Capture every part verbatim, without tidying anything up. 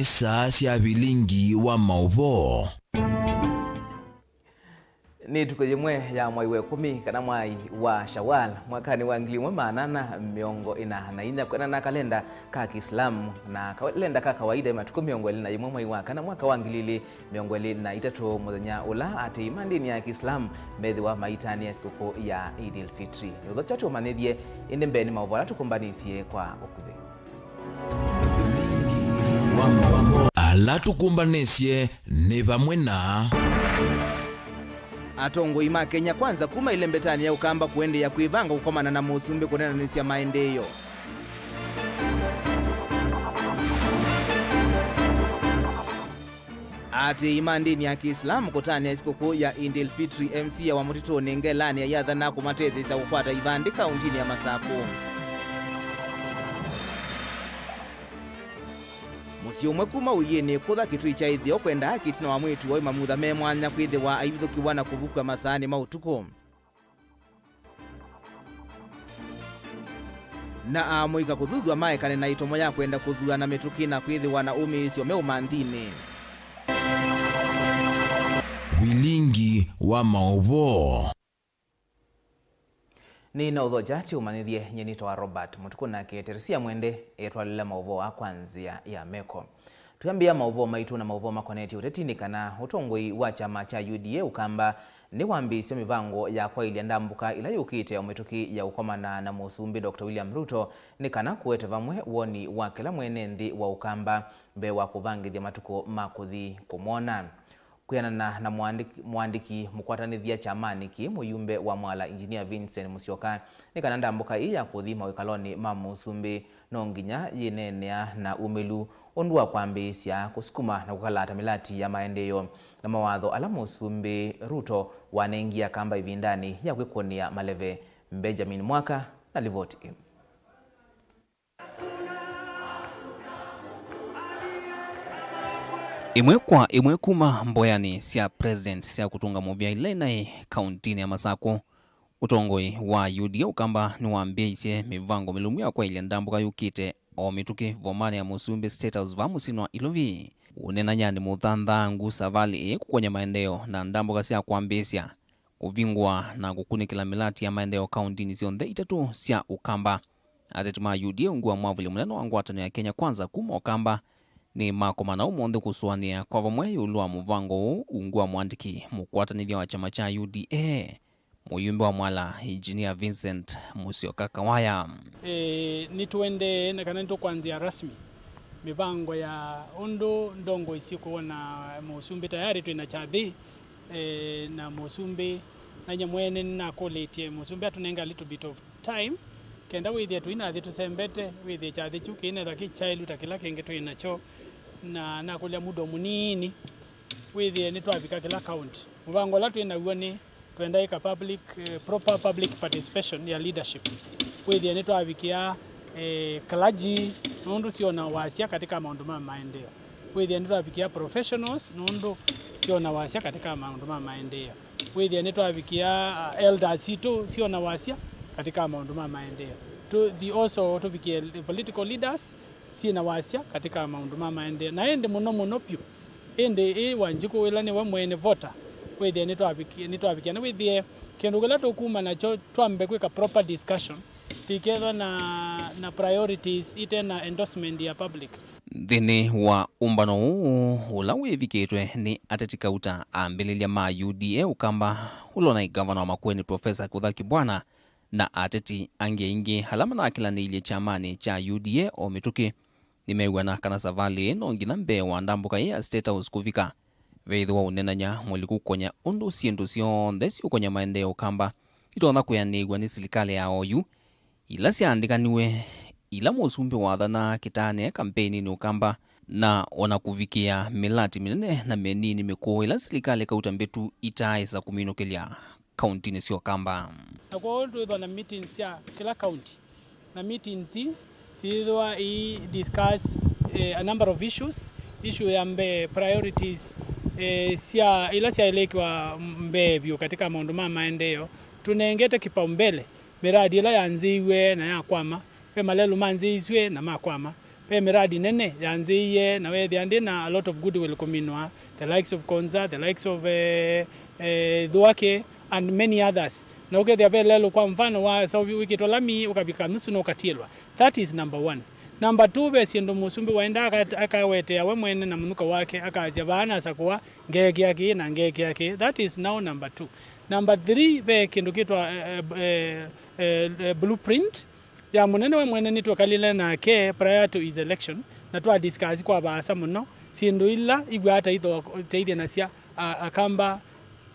Saa sya vilingi wa maũvoo. Nĩ ĩtukũ yĩmwe ya mwai wa ĩkũmi, kana mwai wa Shawal, mwakanĩ wa ngili ĩmwe maana ana mĩongo ĩna na inya, kwĩanana na kalenda ka Kiislamu, na kalenda ka kawaida nĩ matukũ mĩongo ĩlĩ na yĩmwe mwai wa kana mwaka wa ngili ilĩ mĩongo ĩlĩ na itatũ, mũthenya ũla atĩĩi ma ndĩni ya Kiislamu methĩwa maitanĩa sikũkũ ya Eid al-Fitri. Nĩ ũthokya tũmanyĩthye, ĩndĩ mbee nĩ maũvoo ala tũkũmbanĩsye kwa ũkuvĩ. Ala tũkũmbanĩsye nĩ vamwe na. Atongoi ma Kenya Kwanza kuma ĩlembetanĩ ya Ũkamba kũendeea kwĩvanga kũkomana na Mũsumbĩ kũnenanĩsya maendeeo. Atĩĩi ma ndĩni ya Kĩislamu kũtanĩa sikũkũ ya Eid al-Fitri, M C A wa mũtitũnĩ Ngelanĩ ayathanaa kũmatetheesya kũkwata ivandĩ kaũntinĩ ya Masakũ. Mũsyĩ ũmwe kuma ũiĩnĩ kũtha kĩtui kya ĩtheo kwenda haki ĩtina wa mwĩĩtu wa ũima mutha me mwanya kwĩthĩwa aivithũkĩwa na kũvukw'a masaanĩ ma ũtukũ. Na amũika kũthuthw'a maekane na ĩtomo ya kwenda kũthuana mĩtũkĩ na kwĩthĩwa na ũmĩĩsyo me ũmanthinĩ. Vilingi wa maũvoo. Nĩ na ũthokya tũmanyĩthye, nyie nĩtawa Robert Mũtukũ, nake Teresia Mwende etwalĩla maũvoo aa kwa nzĩa ya meko. Twĩambĩĩa maũvoo maitũ na maũvoo makonetye ũteti, nĩ kana ũtongoi wa kyama kya U D A Ũkamba nĩwambĩĩsye mĩvango ya kwaĩlya ndambũka ĩla yũkĩte o mĩtũkĩ ya ũkomana na Mũsumbĩ Doctor William Ruto, nĩ kana kũete vamwe woni wa kĩla mwene nthĩ wa Ũkamba mbee wa kũvangĩthya matukũ ma kũthi kũmwona. Kwĩanana na mũandĩki, mũandĩki mũkwatanĩthya kyamanĩ kĩĩ, mũyumbe wa Mwala Engineer Vincent Musyoka, nĩ kana ndambũka ĩĩ ya kũthi mawĩkalonĩ ma Mũsumbĩ no nginya yĩneenea na umĩlu ũndũ wa kwambĩĩsya kũsukuma na kũkalata mĩlati ya maendeeo na mawatho ala Mũsumbĩ Ruto wanengie Akamba ĩvindanĩ ya kwĩkũnĩa maleve. Benjamin Mwaka na livoti ĩĩ. Ĩmwe kwa ĩmwe kuma mboyanĩ sya President sya kũtũnga mũvĩa ila inaĩ kauntinĩ ya Masakũ, ũtongoi wa U D A Ũkamba nĩwambĩĩisye mĩvango mĩlũmu ya kwaĩlya ndambũka yũkĩte o mĩtũkĩ vomanĩ ya Mũsumbĩ State House vaa mũsyĩnĩ wa Ilovi. Ũneenany'a nĩ mũthanthangu savalĩ ĩĩ kũkwany'a maendeeo na ndambũka sya kwambĩĩsya kũvingũa na kũkunĩkĩla mĩlati ya maendeeo kauntinĩ syonthe itatũ sya Ũkamba. Ateti ma U D A ungu wa mwavuli mũnene wa ngwatanĩo ya Kenya Kwanza kuma Ũkamba nĩmakomana ũmũnthĩ kũsũanĩa kwa vamwe ĩũlũ wa mũvango ũũ, ungu wa mũandĩki mũkwatanĩthya wa kyama kya U D A, mũyumbe wa Mwala, Engineer Vincent Musyoka Kawaya. E, nĩtũendee na kana nĩtũkwanzĩa rasmi mĩvango ya ũndũ ndongoi syĩkwona Mũsumbĩ. Tayarĩ twĩ na kyathĩ, e, na Mũsumbĩ, na nye mwene nĩnakũlĩtye Mũsumbĩ atũnenge a little bit of time, kenda wĩthĩe tũinathi tũsembete, wĩthĩe kyathĩ kyu kĩinethwa kĩ kyailu ta kĩla kĩngĩ twĩ nakyo, na nakũlya muda mũnini, wĩthĩe nĩtwavika kĩla kaunti. Mũvango ũla twĩ naw'o nĩ twenda ĩka public, eh, proper public participation ya leadership. Wĩthĩe nĩtwavikĩa, eh, clergy nũndũ syona wasya katika maũndũ ma maendeeo. Wĩthĩe nĩtwavikĩa professionals nũndũ syona wasya katika maũndũ ma maendeeo. Wĩthĩe nĩtwavikĩa, ah, elders sitũ syona wasya katika maũndũ ma maendeeo. Tu, the also tũvikie political leaders syĩ na wasya katika maũndũ ma maendeeo. Na ĩndĩ mũno mũno vyũ, ĩndĩ ĩ Wanjikũ ĩla nĩwe mwene voter, wĩthĩe nĩtwavikie, nĩtwavikia, nĩwĩthĩe kĩndũ kĩla tũkuma nakyo twambe kwĩka proper discussion, tũikethwa na, na priorities ite na endorsement ya public. Nthĩnĩ wa ũmbano ũũ ũla wĩvikĩtwe nĩ ateti kauta ambĩlĩlya ma U D A Ũkamba, ũla ũnaĩ ngavana wa Makueni Professor Kithure Kibwana, na ateti angĩ aingĩ ala manakĩlanĩilye kyamanĩ kya U D A o mĩtũkĩ, nĩmew'ana kana savalĩ ĩĩ no nginya mbee wa ndambũka ĩĩ ya State House kũvika, veĩthĩwa ũneenany'a mũliku kũkonya ũndũ syĩndũ syonthe siũkonya maendeeo Ũkamba itonya kwĩanĩĩw'a nĩ silikalĩ ya oyu, ila syaandĩkaniwe ila mũsumbĩ wathanaa kĩtaanĩe kampeininĩ Ũkamba, na o na kũvikĩa mĩlati mĩnene na mĩnini mĩkũũ ĩla silikalĩ kauta mbĩtu itaaĩsa kũminũkĩlya kauntinĩ sya Ũkamba. Na kwoou twĩthwa na meetings sya kĩla kaunti, na meetings ii syĩthĩwa ii discuss, eh, a number of issues. Issue ya mbee, priorities, eh, sya ila syaĩlĩkĩwa mbee vyũ katika maũndũ ma maendeeo. Tũnengete kipaumbele miradi ĩla yanzĩiwe na yakwama. Ve malelũ manzĩisw'e na makwama. Ve miradi nene yanzĩie na wethĩa ndĩ na a lot of goodwill kũminwa, the likes of Konza, the likes of eh, eh, Thuake and many others. Na ũkethĩa ve lelũ, kwa mfano, wa saũvi wĩkĩtwe lami ũkavika nusu na ũkatiĩlwa. That is number one. Number two, ve syĩndũ mũsumbĩ waenda aka- akawetea we mwene na mũnuka wake, akasya, "Vaa nasakũa, ngeekĩa kĩĩ na ngeekĩa kĩĩ." That is now number two. Number three, ve kĩndũ kĩtwa eh, eh, eh, eh, blueprint ya mũnene we mwene nĩtwekalile nake prior to his election, na twa discuss kwa vaasa mũno syĩndũ ila iw'aa ta itho- ta ithĩnasya a- Akamba.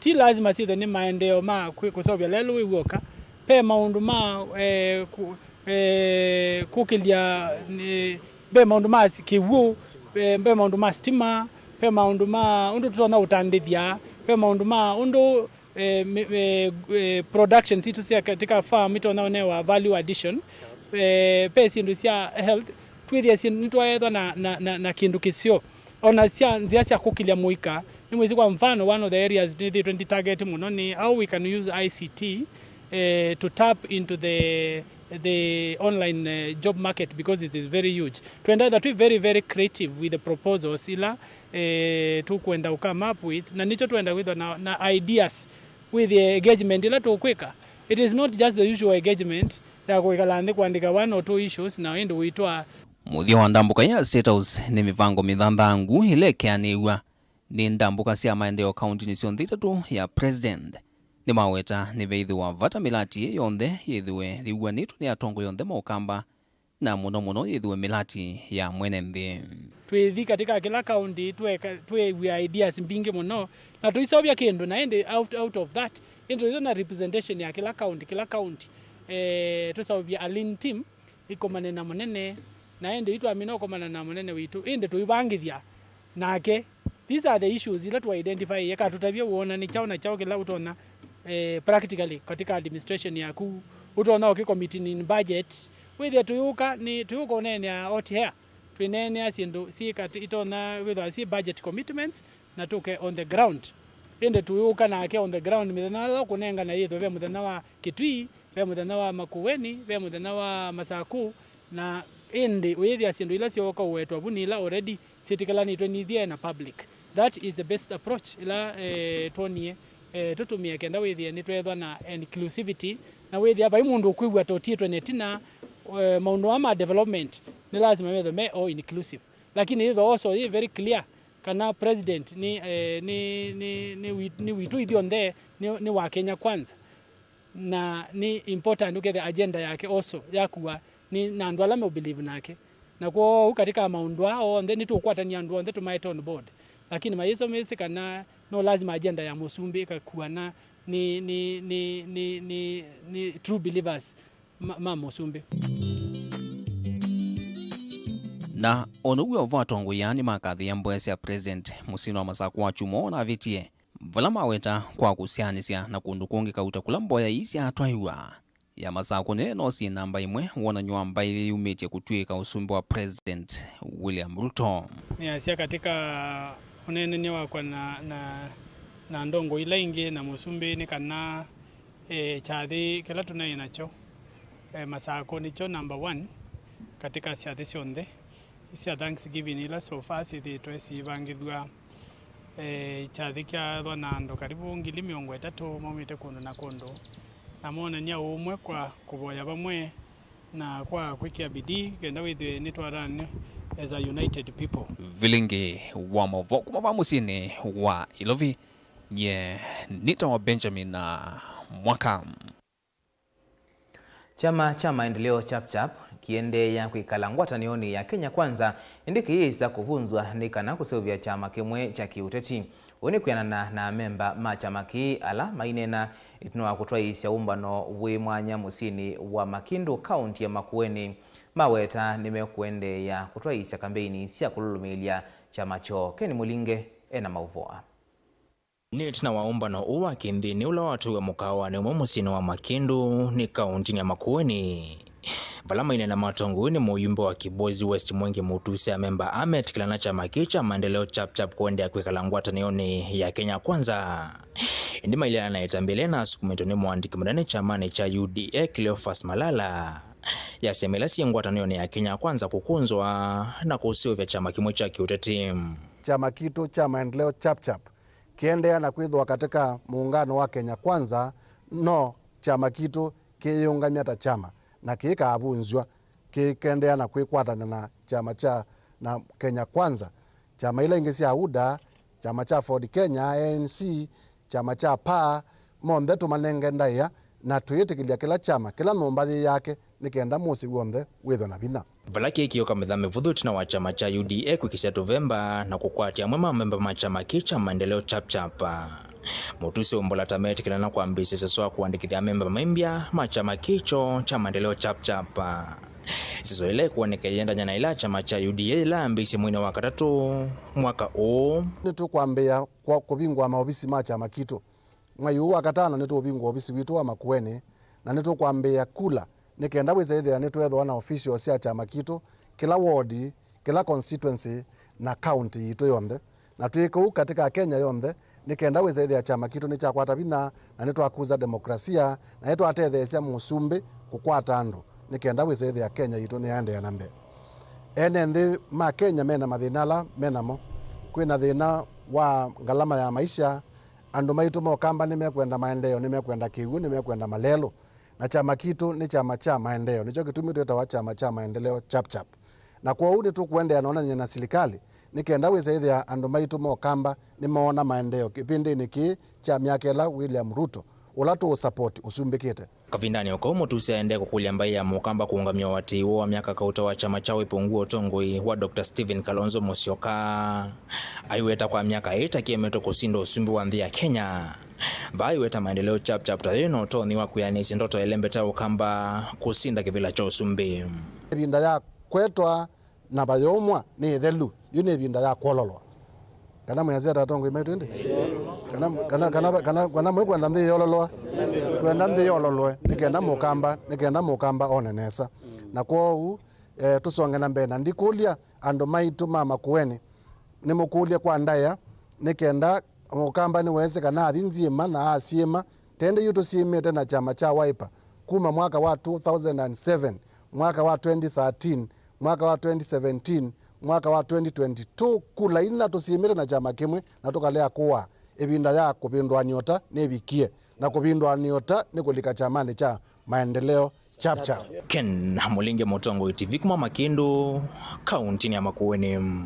Ti lazima syĩthwe nĩ maendeeo ma kwĩ- kũseũvya lelũ wĩ w'oka. Ve maũndũ ma eh, kũ- eh, kũkĩlya eh, ve maũndũ ma s- kĩw'ũ, eh, ve maũndũ ma stima, ve maũndũ ma ũndũ tũtonya ũtandĩthya, ve maũndũ ma ũndũ eh, mi- eh, eh, production situ sya katika farm itonya ũnewa value addition. Eh, ve syĩndũ sya health, twĩthĩa syĩndũ nĩtwaethwa na, na, na, na kĩndũ kĩseo. Ona sya nzĩa sya kũkĩlya mũika, nĩ mwĩsĩ, kwa mfano, one of the areas nĩthĩtwe ndi target mũno nĩ how we can use I C T eh, to tap into the the online eh, job market because it is very huge. Twenda etha twĩ very, very creative with the proposals ila eh, tũkwenda come up with, na nĩkyo twenda kwĩthwa na, na ideas with the engagement ila tũkwĩka. It is not just the usual engagement ya kwĩkala nthĩ kũandĩka one or two issues na ĩndĩ ũitwaa. Mũthya wa ndambũka ya State House nĩ mĩvango mĩthanthangu ĩla ĩkeanĩw'a nĩ ndambũka sya maendeeo kauntinĩ syonthe itatũ ya President. Nĩmaweta nĩveĩthĩwa vata mĩlati ĩ yonthe yĩthĩwe yĩw'anĩtwe nĩ atongoi onthe ma Ũkamba, na mũno mũno yĩthĩwe mĩlati ya mwene nthĩ. Twĩthi katika kĩla kaunti tweka- twĩw'a ideas mbingĩ mũno, na tũiseũvya kĩndũ, na ĩndĩ out, out of that, ĩndĩ tũithe na representation ya kĩla kaunti, kĩla kaunti eh, tũseũvya a lean team ĩkomane na mũnene, na ĩndĩ itwamina ũkomana na mũnene witũ, ĩndĩ tũivangĩthya nake. These are the issues ila tũ identify, eka tũtavye wona nĩ kyaũ na kyaũ kĩla ũtonya eh, practically katika administration yaku, ũtonya ũkĩ committing in budget, wĩthĩe tũyũka nĩ tũyũka ũneenea out here, twĩneenea syĩndũ syĩ katĩ itonya wĩthwa syĩ budget commitments, na tũke on the ground. Ĩndĩ tũyũka nake on the ground mĩthenya ĩla ũkũnengana yĩthwe ve mũthenya wa Kitui, ve mũthenya wa Makueni, ve mũthenya wa Masaku, na ĩndĩ ũyĩthĩa syĩndũ ila syooka ũwetwa vu nĩ ila already syĩtĩkĩlanĩtwe nithyĩ na public. That is the best approach ila eh, twonie eh, tũtũmĩe kenda wĩthĩe nĩtweethwa na inclusivity, na wĩthĩa vai mũndũ ũkwĩw'a totiĩtwe netina eh, maũndũ aa ma development nĩ lazima methwe me all inclusive. Lakini ĩtho also yĩ very clear kana president nĩ, eh, nĩ, nĩ, nĩ, wi- nĩ witũ ithyonthe nĩ, nĩ wa Kenya Kwanza, na nĩ important ũkethĩa agenda yake also yakua nĩ na andũ ala me believe nake. Na kwoou katika maũndũ aa onthe nĩtũkwatania andũ onthe tũmaete on board, lakini mayĩsomesĩ kana no lazima agenda ya mũsumbĩ ĩkakua na nĩ, nĩ, nĩ, nĩ, nĩ, nĩ true believers ma, ma mũsumbĩ. Na o now'o vo atongoi aa nĩmakathĩĩa mboya sya President mũsyĩnĩ wa Masakũ wa kyumwa ũnavĩtie, vala maweta kwa kũsyaanĩsya na kũndũ kũngĩ kauta kũla mboya ii syaatwaĩwa. Ya Masakũ nĩyo ĩno syĩ namba ĩmwe wonany'o wa mbaĩ yĩyumĩtye kũtw'ĩka ũsumbĩ wa President William Ruto. Nĩasya katika ũneenany'a wakwa na, na, na ndongo ila ingĩ na mũsumbĩ nĩ kana eh, kyathĩ kĩla tũnaĩ nakyo eh, Masakũ nĩkyo number one katika syathĩ syonthe sya Thanksgiving ila so far syĩthĩĩtwe siivangĩthw'a. Eh, kyathĩ kyathwa na andũ karibu ngili mĩongo ĩtatũ maumĩte kũndũ na kũndũ, na monany'a ũũmwe kwa kũvoya vamwe na kwa kwĩkĩa bidii kenda wĩthĩwe nĩtwathanany'a as a united people. Vilingi wa maũvoo kuma va mũsyĩnĩ wa Ilovi. Nyie nĩtawa Benjamin Mwaka. Kyama kya Maendeleo Chap Chap kĩendeea kwĩkala ngwatanĩonĩ ya Kenya Kwanza, ĩndĩ kĩyĩsa kũvunzwa nĩ kana kũseũvya kyama kĩmwe kya kĩũteti. Ũũ nĩ kwĩanana na amemba ma kyama kĩĩ ala maineena ĩtina wa kũtwaĩĩsya ũmbano wĩ mwanya mũsyĩnĩ wa Makindu, kaũnti ya Makueni. Maweta nĩmekũendeea kũtwaĩĩsya kambeini sya kũlũlũmĩĩlya kyama kyoo. Ken Mũlinge ena maũvoo. Nĩ ĩtina wa ũmbano ũũ wa kĩnthĩnĩ ũla watwĩwe mũkawanĩ ũmwe mũsyĩnĩ wa Makindu nĩ kaũntinĩ ya Makueni, vala maineena matongoi nĩ mũyumbe wa Kibwezi West Mwengi Mutuse, amemba aa metĩkĩlana kyama kĩĩ kya Maendeleo Chap Chap kũendeea kwĩkala ngwatanĩonĩ ya Kenya Kwanza. Ĩndĩ maileana na ĩtambya ĩla ĩnasukumĩtwe nĩ mũandĩki mũnene kyamanĩ kya U D A, Cleophas Malala. ya syama ila syĩ ngwatanĩonĩ ya Kenya Kwanza kũkũnzwa na kũseũvya kyama kĩmwe kya kĩũteti. Kyama kitũ kya Maendeleo Chap Chap kĩendeea na kwĩthĩwa katika muungano wa Kenya Kwanza, no kyama kitũ kĩyĩũngamya ta kyama na kĩkaavunzw'a, kĩkendeea na kwĩkwatana na kyama kya na Kenya Kwanza, kyama ila ingĩ sya UDA, kyama kya Ford Kenya, A N C, kyama kya PAA, monthe tũmanenge ndaĩa na twĩĩtĩkĩlya kĩla kyama, kĩla nyũmba yĩ yake, nĩ kenda mũsyĩ w'onthe wĩthwe na vinya. Vala kĩĩ kĩũka mĩtha mĩvũthũ ĩtina wa kyama kya U D A kwĩkĩsya tũvemba na kũkwatya amwe ma amemba ma kyama kĩĩ kya Maendeleo Chap Chap. Mũtusi ũmbũla ta metĩkĩlana kwambĩĩsya ĩseso wa kũandĩkĩthya amemba maimbya ma kyama kĩĩ kyo kya Maendeleo Chap Chap. Ĩseso ĩla ĩkwoneka ĩyendany'a na ĩla kyama kya U D A yĩla yambĩĩsye mweinĩ wa katatũ mwaka ũũ. Nĩtũkwambĩĩa kwa kũvingũa maovisi ma kyama kitũ. Mwei ũũ wa katano nĩtũũvingũa ovisi witũ wa Makueni, na nĩtũkwambĩĩa kula nĩ kenda wĩsa ĩthĩa nĩtweethĩwa na officials sya kyama kitũ kĩla wodi, kĩla constituency, na kaunti yitũ yonthe. Na twĩĩka ũu katika Kenya yonthe, nĩ kenda wĩsa ĩthĩa kyama kitũ nĩkyakwata vinya, na nĩtwakuza demokrasia, na nĩtwatetheesya mũsumbĩ kũkwata andũ, nĩ kenda wĩsa ĩthĩa Kenya yitũ nĩyaendeea na mbee. Ene nthĩ ma Kenya mena mathĩna ala menamo. Kwĩna thĩna wa ngalama ya maisha, andũ maitũ ma Ũkamba nĩmekwenda maendeeo, nĩmekwenda kĩw'ũ, nĩmekwenda malelũ. Na kyama kitũ nĩ kyama kya maendeeo, nĩkyo kĩtumi twĩtawa kyama kya Maendeleo Chap Chap. Na kwoou nĩtũkũendeea na onany'a na silikalĩ nĩ kenda wĩsa ĩthĩa andũ maitũ ma Ũkamba nĩmoona maendeeo kĩvĩndĩnĩ kĩĩ kya myaka ĩla William Ruto, ũla tũũsapoti, ũsumbĩkĩte. Kavindanĩ o kau, Mũtusi aendee kũkũlya mbaĩ ya Mũkamba kũũngamya ũatĩĩi woo wa myaka kauta wa kyama kya Wiper ungu wa ũtongoi wa Doctor Stephen Kalonzo Musyoka. Aiweta kwa myaka ĩĩ ta kĩemetwe kũsinda ũsumbĩ wa nthĩ ya Kenya. Vaa aiweta Maendeleo Chap Chap ta yĩna ũtonyi wa kwĩanĩsya ndoto ya ĩlembeta ya Ũkamba kũsinda kĩvĩla kya ũsumbĩ. Ĩvinda ya kwetwa na vayũmwa nĩ ĩthelu. Yu nĩ ĩvinda ya kwololwa. Kana mwĩasya ata atongoi maitũ ĩndĩ? Kana, kana, kana, kana, kana mwĩkwenda nthĩ yololwa? Twenda nthĩ yololwe, nĩ kenda Mũkamba, nĩ kenda Mũkamba one nesa. Na kwoou, eh, tũsonge na mbee. Na ndikũlya andũ maitũ ma Makueni, nĩmũkũlye kwa ndaĩa, nĩ kenda Mũkamba nĩwesĩ kana athi nzyĩma na asyĩma. Tende yu tũsyĩmĩte na kyama kya Wiper kuma mwaka wa two thousand and seven, mwaka wa twenty thirteen, mwaka wa twenty seventeen, mwaka wa twenty twenty-two, kula inya tũsyĩmĩte na kyama kĩmwe na tũkalea kũaa. Ĩvinda ya kũvĩndũanĩa ũta nĩvikie, na kũvĩndũanĩa ũta nĩ kũlika kyamanĩ kya Maendeleo Chap Chap. Ken Mũlinge, Mũtongoi T V kuma Makĩndũ, kauntinĩ ya Makueni.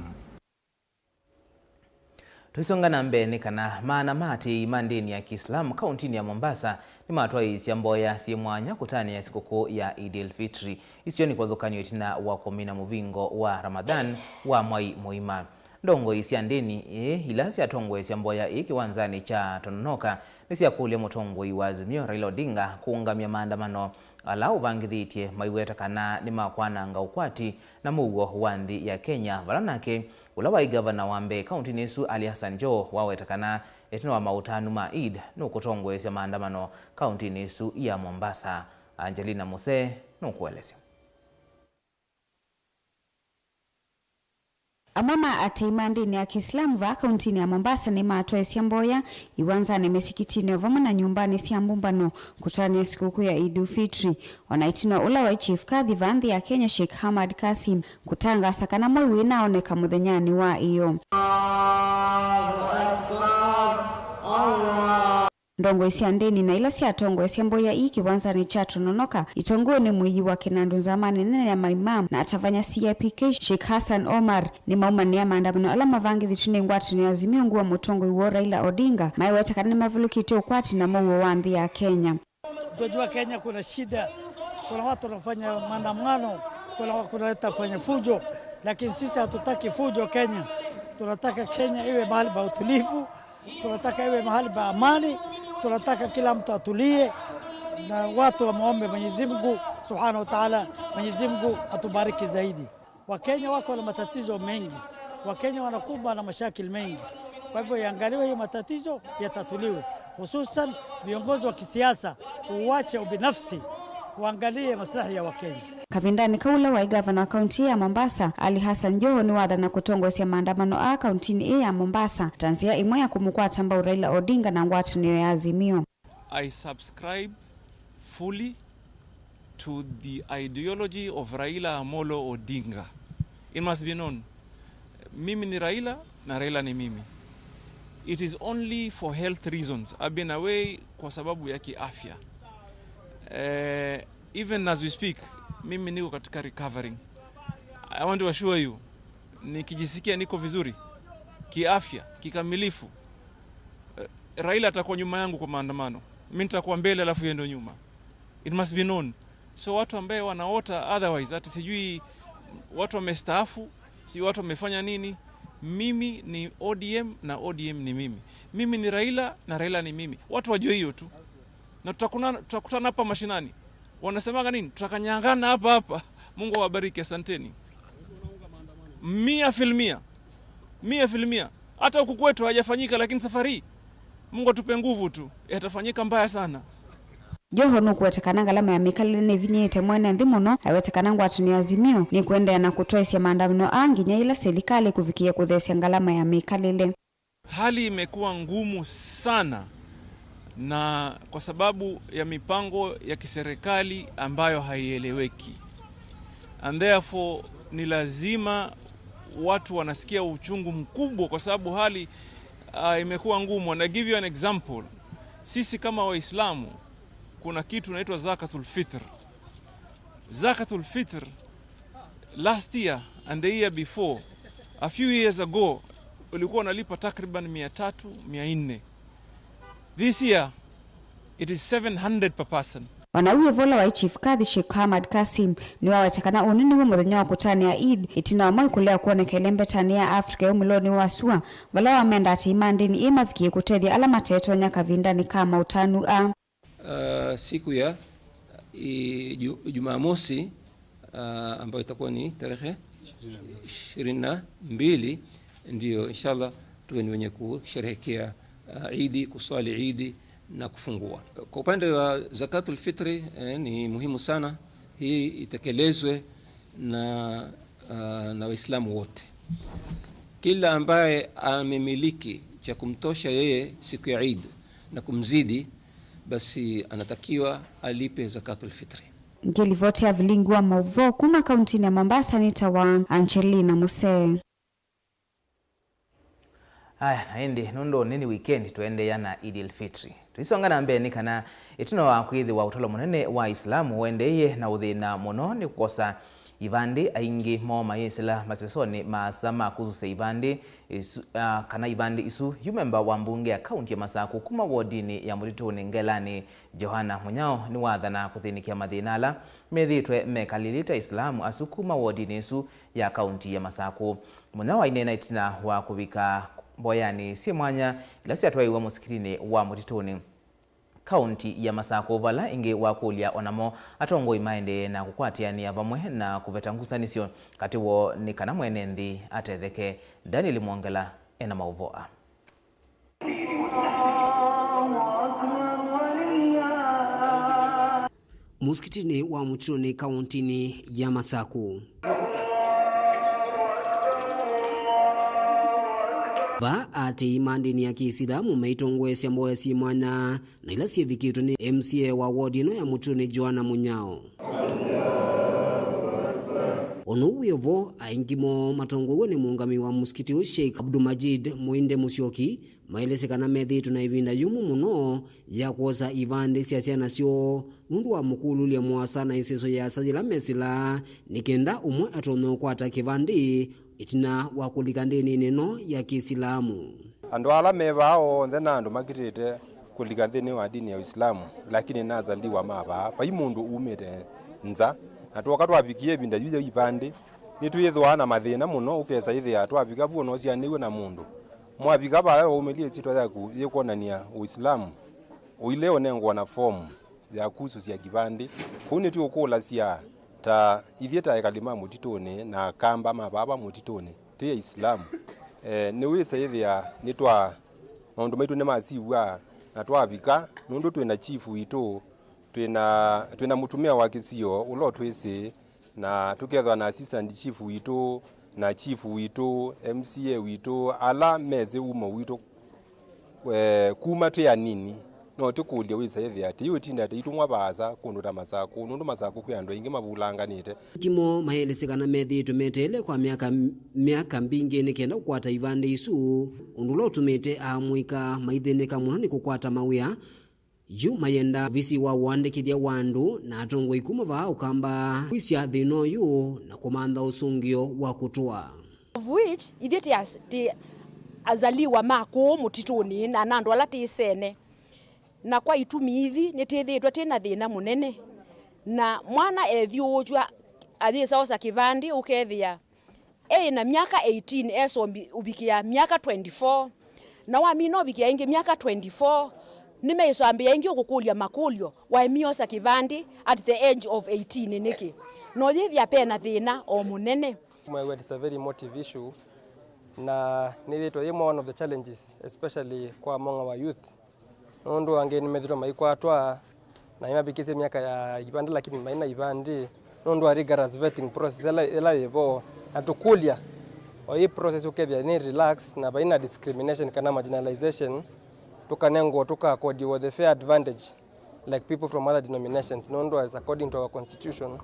Tũisonga na mbee nĩ kana maana ma atĩĩi ma ndĩni ya Kiislamu kauntinĩ ya Mombasa nĩmatwaĩĩsya mboya syĩ mwanya kũtanĩa sikũkũ ya Eid al-Fitri. Isu nĩ kĩvathũkany'o ĩtina wa kũmina mũvingo wa Ramadhan wa mwai mũima. Ndongoi sya ndĩni ii ila syatongoesya mboya ii kĩwanzanĩ kya Tononoka nĩsyakũlya mũtongoi wa Azimio Raila Odinga kũũngamya maandamano ala ũvangĩthĩtye, maiweta kana nĩ ma kwananga ũkwati na mũuo wa nthĩ ya Kenya, vala nake ũla waĩ ngavana wa mbee kauntinĩ ĩsu Ali Hassan Joho waweta kana ĩtina wa maũtanu ma Eid nũkũtongoesya maandamano kauntinĩ ĩsu ya Mombasa. Angelina Musee nũkũelesya. Amwe ma atĩĩi ma ndĩni ya Kĩislamu vaa kauntinĩ ya Mombasa nĩmatwaĩsye mboya iwanzanĩ mĩsikitinĩ o vamwe na nyũmbanĩ sya mbũmbano kũtanĩa sikũkũ ya Eid-ul-Fitri, o na ĩtina ũla waĩ Chief Kadhi vaa nthĩ ya Kenya Sheikh Hamad Kasim kũtangaasa kana mwei wĩnaoneka mũthenyanĩ wa ĩyo. Ndongoi sya ndĩni na ila syatongoesya mboya ii kĩwanzanĩ kya Tononoka, itongoew'e nĩ mũiyi wa kĩnandũ nzama nene ya maimamu na atavany'a C I P K Sheikh Hassan Omar, nĩmaumanĩa maandamano ala mavangĩthĩtw'e nĩ ngwatanĩo ya Azimio ungu wa mũtongoi woo Raila Odinga, maiweta kana nĩmavalũkĩtye ũkwati na mũuo wa nthĩ ya Kenya. Tunajua Kenya kuna shida, kuna watu wanafanya maandamano, kuna watu wanaleta fanya fujo, lakini sisi hatutaki fujo Kenya. Tunataka Kenya iwe mahali pa utulivu, tunataka iwe mahali pa amani, tunataka kila mtu atulie na watu wamwombe Mwenyezi Mungu Subhanahu wa Ta'ala, Mwenyezi Mungu atubariki zaidi. Wakenya wako na matatizo mengi, Wakenya wanakumbwa na mashakil mengi. Kwa hivyo iangaliwe hiyo matatizo yatatuliwe, hususan viongozi wa kisiasa uwache ubinafsi, uangalie maslahi ya Wakenya. Kavindanĩ kau, ũla waĩ ngavana wa kaunti ya Mombasa, Ali Hassan Joho, nĩwathana kũtongoesya maandamano aa kauntinĩ ĩĩ ya Mombasa ta nzĩa ĩmwe ya kũmũkwata mbau Raila Odinga na ngwatanĩo ya Azimio. I subscribe fully to the ideology of Raila Amolo Odinga. It must be known. Mimi ni Raila na Raila ni mimi. It is only for health reasons. I've been away kwa sababu ya kiafya. Eh, even as we speak, mimi niko katika recovering. I want to assure you, nikijisikia niko vizuri kiafya, kikamilifu, eh, Raila atakuwa nyuma yangu kwa maandamano. Mimi nitakuwa mbele alafu yeye ndio nyuma. It must be known. So watu ambaye wanaota otherwise, ati sijui watu wamestaafu, sijui watu wamefanya nini, mimi ni O D M na O D M ni mimi. Mimi ni Raila na Raila ni mimi. Watu wajue hiyo tu. Na tutakuna-, tutakutana hapa mashinani. Wanasemaga nini? Tutakanyangana hapa hapa. Mungu awabariki, asanteni. Mia filmia. Mia filmia. Hata huku kwetu hajafanyika, lakini safari hii, Mungu atupe nguvu tu. Yatafanyika mbaya sana. Joho nũkũweta kana ngalama ya mĩkalĩle nĩvinyĩĩte mwene nthĩ mũno, awete kana ngwatanĩo ya Azimio nĩkũendeea na kũtwaĩsya maandamano aa nginya yĩla silikalĩ kũvikĩĩa kũtheesya ngalama ya mĩkalĩle. Hali imekuwa ngumu sana na kwa sababu ya mipango ya kiserikali ambayo haieleweki. And therefore, ni lazima watu wanasikia uchungu mkubwa kwa sababu hali, ah, imekuwa ngumu. And I give you an example. Sisi kama Waislamu, kuna kitu inaitwa Zakatul Fitr. Zakatul Fitr last year and the year before, a few years ago, ulikuwa unalipa takriban mia tatu, mia nne. This year, it is seven hundred per person. Ona ũu ĩvola wa Chief Kadhi Sheikh Ahmad Kasim nĩwaweta kana ũnĩ nĩw'o mũthenya wa kũtanĩa Eid, ĩtina wa mwai kũlea kwoneka ĩlembetanĩ ya Africa ya ũmĩlonĩ wa sua, vala wamenda atĩ imandĩnĩ ĩ mavikie kũtethya ala matetonya kavindanĩ ka maũtanu aa. Uh, siku ya i, ju, Jumamosi, uh, ambayo itakuwa ni tarehe ishirini na mbili, ndio inshallah tuwe ni wenye kusherehekea, uh, Idi, kuswali Idi na kufungua. Kwa upande wa Zakatul Fitri, eh, ni muhimu sana hii itekelezwe na, uh, na Waislamu wote. Kila ambaye amemiliki cha kumtosha yeye siku ya Eid na kumzidi, basi anatakiwa alipe Zakatul Fitri. Ngĩlivoti ya vilingi wa maũvoo kuma kauntinĩ ya Mombasa nĩtawa Angelina Musee. Aya, na ĩndĩ nũndũ nĩ, nĩ weekend, tũendeea na Eid al-Fitri. Tũisonga na mbee nĩ kana ĩtina wa kwĩthĩwa ũtalo mũnene wa Islamu ũendeeie na ũthĩna mũno nĩ kũkosa ivandĩ, aingĩ moo mayĩsĩla masesonĩ maasa ma kũsusya ivandĩ isu, ah, kana ivandĩ isu. Yu memba wa mbunge ya kaunti ya Masakũ kuma wodinĩ ya Mũtitũnĩ Ngelanĩ, Johana Mũnyao, nĩwathana kũthĩnĩkĩa mathĩna ala methĩĩtwe mekalĩlĩte Islamu asu kuma wodinĩ ĩsu ya kaunti ya Masakũ. Mũnyao aineena ĩtina wa kũvika mboyanĩ syĩ mwanya ila syatwaiwe mũsikitinĩ wa Mũtitũnĩ, kaunti ya Masakũ, vala ĩngĩ wakũlya o namo atongoi maendee na kũkwatĩanĩa vamwe na kũveta ngusanĩsyo katĩ woo nĩ kana mwene nthĩ atetheke. Daniel Mwongela ena maũvoo aa. Mũsikitinĩ wa Mũtitũnĩ kauntinĩ ya Masakũ. Vaa aatĩĩi ma ndĩni ya Kĩisilamu maitongoesya mboya syĩ mwanya na ila syĩvikĩtwe nĩ M C A wa wodi ĩno ya Mũtitũnĩ, Joana Mũnyao. O na ũu wĩ o vo, aingĩ moo matongoew'e nĩ mũũngamĩi wa mũsikiti ũũ, Sheikh Abdul Majid Mũinde Mũsyoki, maelesye kana methĩĩtwe na ĩvinda yũmũ mũno ya kwosa ivandĩ sya syana syoo nũndũ wa mũkũlũlya mũasa na ĩseso yĩasa yĩla mesĩlaa nĩ kenda ũmwe atonya ũkwata kĩvandĩ ĩtina wa kũlika ndĩnĩnĩ ĩno ya Kĩsilamu. Andũ ala me vaa onthe na andũ makitĩte kũlika nthĩnĩ wa ndini ya Ũislamu, lakini nĩ azaliwa ma vaa, vai mũndũ umĩte nza. Na twoka twavikie ĩvinda yu ya ivandĩ, nĩtwĩthĩwa na mathĩna mũno, ũkesa ĩthĩa twavika vu ona ũsianĩw'e na mũndũ. Mwavika vaya waumĩlya ĩsyĩtwa yaku yĩkwonany'a Ũislamu, ũile ũnengwa na fomu ya kusũsya kĩvandĩ. Kũu nĩtũũkũlasya ta ithyĩ ta ekali ma mũtitũnĩ na akamba ma vava mũtitũnĩ, tĩ Aisilamu. Eh, nĩwĩsa ĩthĩa nĩtwa, maũndũ maitũ nĩmasiw'a na twavika, nũndũ twĩ na chief witũ, twĩ na, twĩ na mũtumĩa wa kĩsio ũla ũtwĩsĩ, na tũkethwa na assistant chief witũ, na chief witũ, M C A witũ, ala mesĩ umo witũ, eh, kuma twĩ anini. No tũkũlye wĩsa ĩthĩa atĩ yu ĩtinda atĩ itũmwa vaasa kũndũ ta Masakũ, nũndũ Masakũ kwĩ andũ aingĩ mavulunganĩte. Kimo maelesye kana methĩĩtwe meteele kwa myaka, myaka mbingĩ nĩ kenda kũkwata ivandĩ isu, ũndũ ũla ũtumĩte amũika maithĩnĩka mũno nĩ kũkwata mawĩa. Yu mayenda ovisi wa ũandĩkĩthya wa andũ na atongoi kuma vaa ũkamba kwisya thĩna ũyũ na kũmantha ũsũngĩo wa kũtũa. Of which, ithyĩ tĩ as-, tĩ azaliwa ma kũũ mũtitũnĩ na na andũ ala tĩsene. Na kwa itumi ithi, nĩtĩthĩĩtwe twĩ na thĩna mũnene. Na mwana ethyũũtw'a ayĩsa osa kĩvandĩ, ũkethĩa e na myaka eighteen, esa ũmbi-, ũvikĩa myaka twenty-four. Na wamina ũvikĩa ĩngĩ myaka twenty-four, nĩmeĩsambĩa ĩngĩ ũkũkũlya makũlyo, waemie osa kĩvandĩ at the age of eighteen nĩkĩ? Na ũyĩthĩa pe na thĩna o mũnene. Mwĩw'a, it's a very emotive issue, na nĩthĩĩtwe yĩ one of the challenges, especially kwa among our youth. Nũndũ angĩ nĩmethĩtwe maikwatwa na nĩmavikĩsye myaka ya ivandĩ, lakini mai na ivandĩ nũndũ wa rigorous vetting process ĩla, ĩla yĩvo. Na tũkũlya, o ĩ process ũkethĩa nĩ relax na vai na discrimination kana marginalization, tũkanengwa tũka accordiwa the fair advantage like people from other denominations, nũndũ as according to our constitution,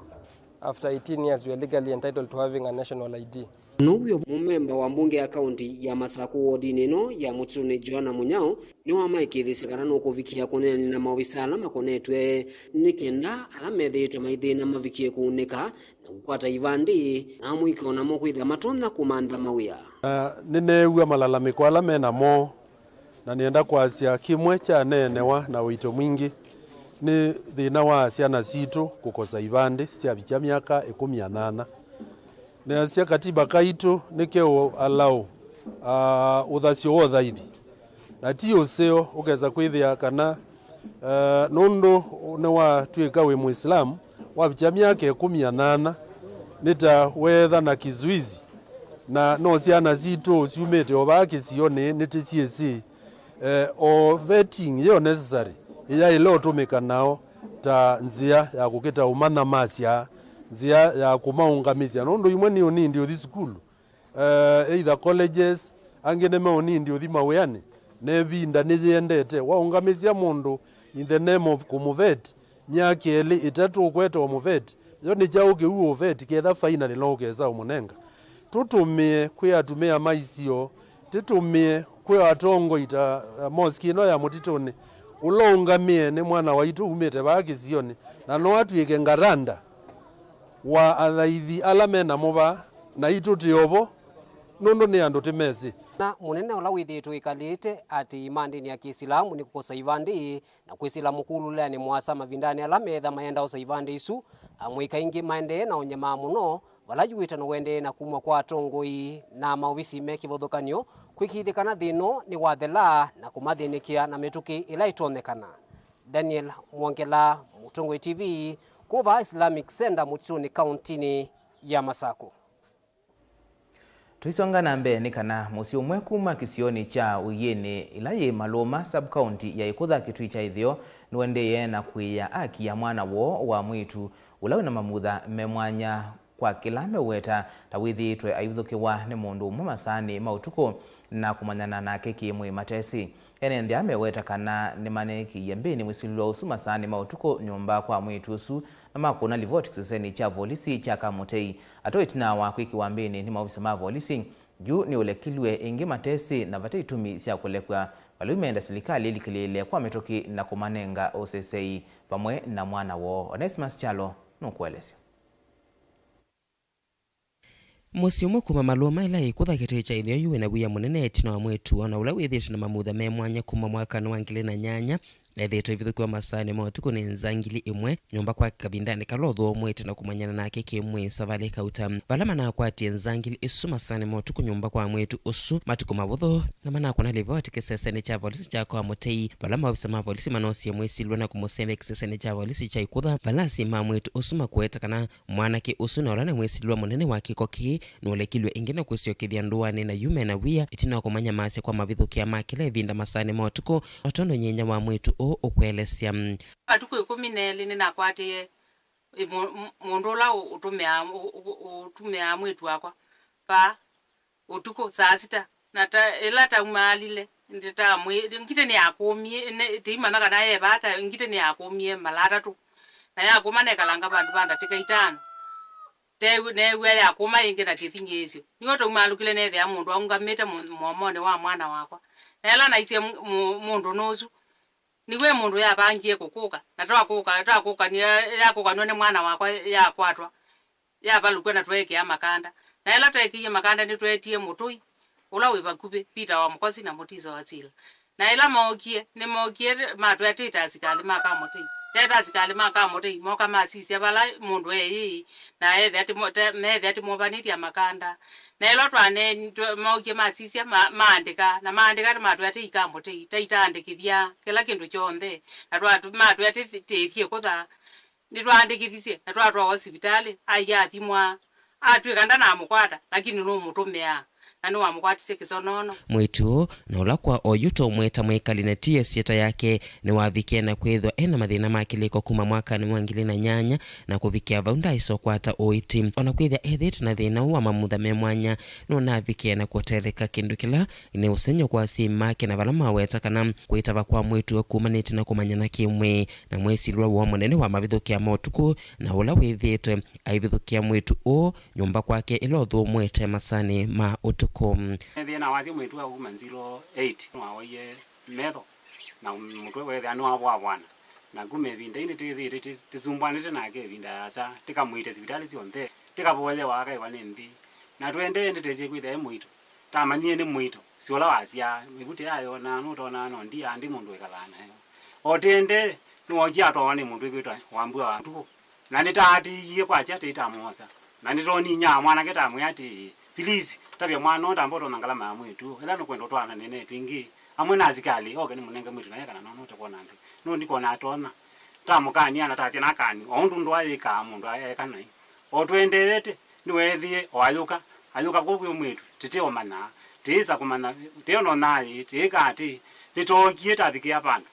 after eighteen years, we are legally entitled to having a national I D. Now'o mũmemba wa mbunge ya kaunti ya Masakũ wodinĩ ĩno ya Mũtitũnĩ, Joanna Mũnyao, nĩwamaĩkĩĩthĩsye kana nũkũvikĩa kũneenany'a na maovisa ala makonetw'e nĩ kenda ala methĩĩtwe maithĩna mavikie kũunĩka na kũkwata ivandĩ, na amũika o namo kwĩthĩa matonya kũmantha mawĩa. Na nĩneew'a malalamĩko ala me namo. Na nĩenda kwasya, kĩmwe kyaneenewa na ũito mwingĩ nĩ thĩna wa syana sitũ kũkosa ivandĩ syavikya myaka ĩkũmi na nyanya. Neasya katiba kaitũ nĩkeũalaũ, aa, ũthasyo wa ũthaithi, na ti ũseo. Ũkesa kwĩthĩa kana, eh, nũndũ nĩwatw'ĩka wĩ Mũislamu, wavikya myaka ĩkũmi na nyanya, nĩ ta weetha na kizuizi, na no syana sitũ syumĩte o vaa kĩsionĩ, nĩtĩsyĩsĩ. Eh, o vetting yĩyo necessary ĩyaĩle ũtũmĩka nao ta nzĩa ya kũkĩta ũmanyamasya, nzĩa ya kũmaũngamĩsya, nũndũ imwe nĩ ũnindi ũthi sukulu, eh, either colleges, angĩ nĩ meũnindi ũthi mawĩanĩ, na ĩvinda nĩyĩendete. Waũngamĩsya mũndũ in the name of kũmũvet, myaka ĩlĩ, ĩtatũ ũkwete ũmũvet, yo nĩ kyaũ kĩu ũvet ketha finally no ũkesa ũmũnenga? Tũtũmĩe kwĩ atumĩa ma isio, tĩtũmĩe kwĩ atongoi ta, eh, mosque ĩno ya Mũtitũnĩ. Ũla ũngamĩe nĩ mwana waitũ umĩte vaa kĩsionĩ, na no atw'ĩke ngaranda wa athaithi ala me namo vaa, naitũ tĩ o vo, nũndũ nĩ andũ tĩmesĩ. Na mũnene ũla wĩthĩĩtwe wĩkalĩte atĩ imandĩnĩ ya Kĩsilamu nĩ kũkosa ivandĩ, na kwĩsĩla mũkũlũlĩanĩ mũasa mavindanĩ ala meetha mayenda osa ivandĩ isu, amũika aingĩ maendee na ũnyamaa mũno, vala yu wĩtano ũendee na kumw'a kwa atongoi na maovisi me kĩvathũkany'o kwĩkĩĩthya kana thĩna ũũ nĩwathela na kũmathĩnĩkĩa na mĩtũkĩ ĩla ĩtonyekana. Daniel Mwongela, Mũtongoi T V, kuma vaa Islamic Center Mũtitũnĩ kauntinĩ ya Masakũ. Tũisonga na mbee, nĩ kana mũsyĩ ũmwe kuma kĩsionĩ kya Ũiĩnĩ, ĩla yĩ Malũma, sub-county ya Ĩkũtha, kĩtui kya ĩtheo, nĩũendeeye na kũĩĩa aki ya mwana woo wa mwĩĩtu ũla wĩ na mamutha me mwanya kwa kĩla meũweta ta wĩthĩĩtwe aivũthũkĩwa nĩ mũndũ ũmwe masaanĩ ma ũtukũ na kũmanyana nake kĩ-mwĩĩ matesĩ. Ene nthĩ aa meweta kana nĩmaneekĩie mbĩnĩ mwĩsilĩlwa ũsu masaanĩ ma ũtukũ nyũmba kwa mwĩĩtu ũsu, na makũna livoti kĩsesenĩ kya volisi kya Kamũtei. Ateo ĩtina wa kwĩkĩwa mbĩnĩ nĩ maovisa ma volisi, yu nĩũlekilw'e ĩngĩ matesĩ na vate itumi sya kũlekw'a. Vala yu meenda silikalĩ ĩlikĩlĩĩle kwa mĩtũkĩ na kũmanenga ũsesei vamwe na mwana woo. Onesimus Kyalo nũkũelesya. Mũsyĩ ũmwe kuma Malũma ĩla ĩkũtha kĩtui kya ĩtheo yu wĩna wia mũnene ĩtina wa mwĩĩtu woo, na ũla wĩthĩĩtwe na mamutha me mwanya kuma mwakanĩ wa ngili na nyanya, ethĩĩtwe aivũthũkĩwa masaanĩ ma ũtukũ nĩ nzangili ĩmwe nyũmba kwake kavindanĩ kala ũthũmũĩte na kũmanyana nake kĩ-mwĩĩ Savalĩ Kauta. Vala manakwatie nzangili ĩsu masaanĩ ma ũtukũ nyũmba kwa mwĩĩtu ũsu matukũ mavũthũ, na manakũna livoti kĩsesenĩ kya volisi kya Kamũtei, vala maovisa ma volisi manoosie mwĩsilwa na kũmũsembya kĩsesenĩ kya volisi kya Ĩkũtha, vala asyai ma mwĩĩtu ũsu makũete kana mwanake ũsu na ũla nĩ mwĩsilwa mũnene wa kĩko kĩĩ nũlekilw'e ĩngĩ na kwĩsyokethya ndũanĩ, na yu mena wia ĩtina wa kũmanyamasya kwa mavithũkĩa ma kĩla ĩvinda masaanĩ ma ũtukũ, o tondũ nyinya wa mwĩĩtu ũũ ũkũelesya. Matukũ ĩkũmi na elĩ nĩnakwatĩĩe ĩ-, mũ-, mũ-, mũndũ ũla ũ-, ũtũmĩaa, ũ-, ũ-, ũtũmĩaa mwĩĩtu wakwa vaa ũtukũ saa sita, na ta, ĩla taumaalile, Ndĩtamwĩ-, ngitĩ nĩyakũmie, ne-, tĩimanya kana yevata, ngitĩ nĩyakũmie mala atatũ. Na yakũma nekalanga vandũ va ndatĩka itano. Te-, neew'a yakũma ĩngĩ na kĩthing'ĩĩsyo. Nĩw'o twaumaalũkile neethĩa mũndũ aũngamĩte mũ-, mũomonĩ wa mwana wakwa. Na ĩla naisye mũ-, mũ-, mũndũ nũsu, nĩw'o mũndũ yavangie kũkũka. Na twakũka, twakũkania, yakũkanw'a nĩ mwana wakwa yakwatwa. Yavalũkw'a na tweekĩa makanda. Na ĩla tweekĩie makanda, nĩtweetie mũtũi ũla wĩ vakuvĩ, Peter wa Mũkosi na Mũtiso wa Sila. Na ĩla mookie, nĩmookie matwĩa twĩte asikalĩ ma Kamũtei. Tweta asikalĩ ma Kamũtei, moka masisya vala mũndũ eĩ, na ethĩa timo-, te-, meethĩa tĩmũvanĩtye makanda. Na ĩla twane-, twe-, mookie masisya, ma-, maandĩka, na maandĩka matwĩa tei Kamũtei, taitaandĩkĩthya kĩla kĩndũ kyonthe. Na twa-, matwĩa tĩ-, tĩthiĩ kũtha. Nĩtwaandĩkĩthisye na twatwawa sivitalĩ, aia athimwa, atw'ĩka ndanamũkwata, lakini nũmũtũmĩaa, na nĩwamũkwatisye kĩsonono. Mwĩĩtu ũũ, na ũla kwa oyu tũũmwĩta mwĩkali na tiyo syĩta yake, nĩwavikie na kwĩthwa e na mathĩna ma kĩlĩko kuma mwakanĩ wa ngili na nyanya, na kũvikĩa vau ndaaĩsa ũkwata ũiiti. O na kwĩthĩa ethĩĩtwe na thĩna ũũ wa mamutha me mwanya, nũnavikie na kũtetheka, kĩndũ kĩla nĩ ũsengy'o kwa asyai make, na vala maweta kana kwĩtava kwa mwĩĩtu ũũ kumanĩte na kũmanyana kĩ-mwĩĩ. Na mwĩsilwa woo mũnene wa mavithũkĩa ma ũtukũ, na ũla wĩthĩĩtwe aivithũkĩa mwĩĩtu ũũ nyũmba kwake ĩla ũthũmũĩte masanĩ ma ũtukũ. Nĩthĩe na wasya mwĩĩtu wa kuma zero eight nĩwawaie metho, na mũtwe weethĩa nĩwavwavwana. Na kuma ĩvinda ĩĩ nĩtĩthĩĩte tĩ-, tĩsumbwanĩte nake ĩvinda yasa, tĩkamũite sivitalĩ syonthe, tĩkavoyewa akaĩwa nĩ nthĩ. Na tũendee nĩtwesie kwĩthĩa e mũito. Tamanyie nĩ mũito, si ũla wasyaa, ĩvuti yayonaa, nũtonaa no ndiaa ndi mũndũ wĩkalaa nayo. O tĩendee, nĩwookie atwawa nĩ mũndũ wĩkwĩtwa Wambua wa Nduku. Na nĩtaatĩĩie kwakya tĩitamwosa. Na nĩtooninyaa mwanake tamwĩa atĩĩ, "Please, tavya mwana ũũ ndamba ũtonya ngalama ya mwĩĩtu ũũ. Ethĩwa nũkwenda ũtwaanane netu ĩngĩ, amwe na asikalĩ, oke nĩmũnenge mwĩĩtu naye kana nonũte kwona nthĩ." Nũndũ ndikwona atonya. Tamũkania na tasya nakani, o ũndũ ndũa yĩkaa mũndũ eka naĩ. O tũendeete, nĩweethĩie o ayũka, ayũka kũu kwĩ mwĩĩtu, tĩteũmanya, tĩĩsa kũmanya, tĩononaa ĩ, tĩĩka atĩ, nĩtookie tavikĩa vandũ.